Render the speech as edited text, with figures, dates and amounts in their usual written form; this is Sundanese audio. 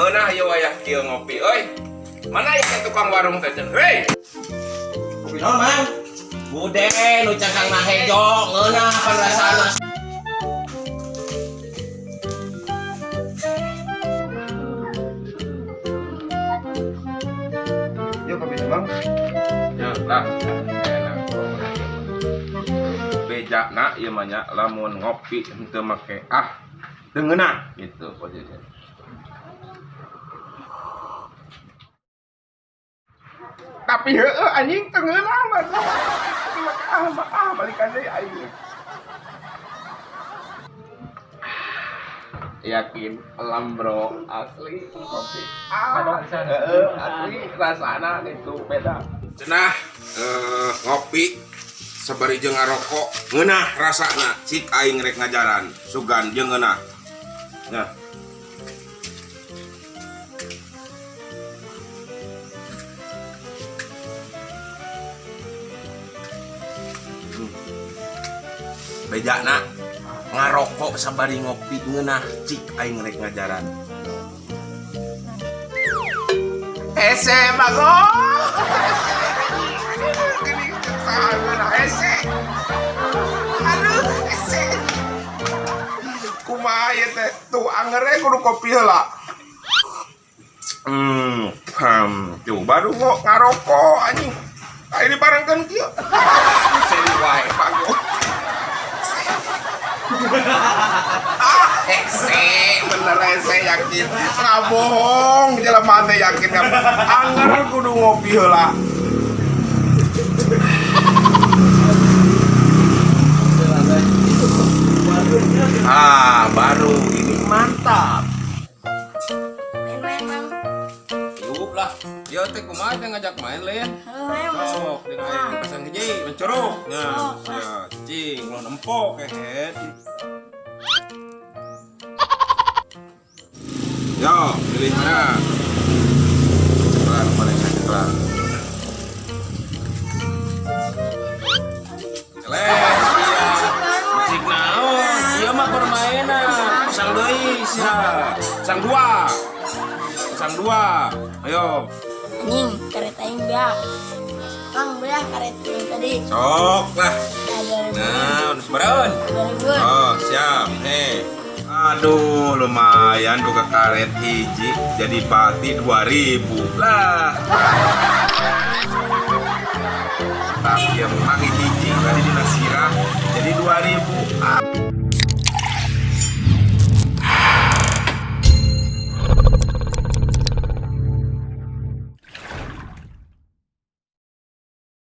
Ngeunah ieu wayah kieu ngopi euy. Mana ieu tukang warung teh cenah? Hei. Kopi naon, Mang? Bude nu cangkangna hejo, ngeunah pan rasana. Yuk kopi, Bang. Ya, lah. Enak. Bejana ieu mah nya lamun ngopi henteu make ah teu ngeunah gitu posisinya. Tapi heueuh anjing teu ngeunah mah. Teu make ah mah ah balikan deui aing. Yakin alam bro, asli kopi ah heeh, asli rasana itu beda cenah, ngopi sabari jeung ngarokok ngeunah rasana. Cik aing rek ngajaran sugan jeung ngeunah. Nah, bejana ngarokok sabari ngopi ngeunah, cik aing rek ngajaran. Hese bagong. Gini ngeunah hese. Aduh, hese. Kumaha ieu teh? Tuh anger we kudu kopi heula. Tuh baru ngarokok anjing. Ah, ini barangkeun kieu. Seri wae bagong. Ah, hese, bener hese yakin. Nggak bohong, jelema teh yakin nggak. Anger kudu ngopi heula. Ah, baru ini mantap. Main-main, Bang. Yuk lah. Yo teh kumaha teh ngajak main le ya? Halo, ayo masuk. Sok, dengan aing pasang hiji, mencorok. Nah, ya, cing, ulah nempok kehet. Yo, pilih mana? Cepetan, mana yang cepetan? Celeh, iya. Cik naon? Ieu mah permainan. Pasang deui sia. Pasang dua. Pasang dua. Ayo. Anjing, karet aing beak. Kang, beak karet aing tadi. Sok lah. Nah, 2000. Nah, udah sembarangan. 2000. Oh, siap. Hei. Aduh, lumayan buka karet hiji jadi pati 2000 lah. Tapi yang pakai hiji tadi dina sirah jadi 2000. Ah.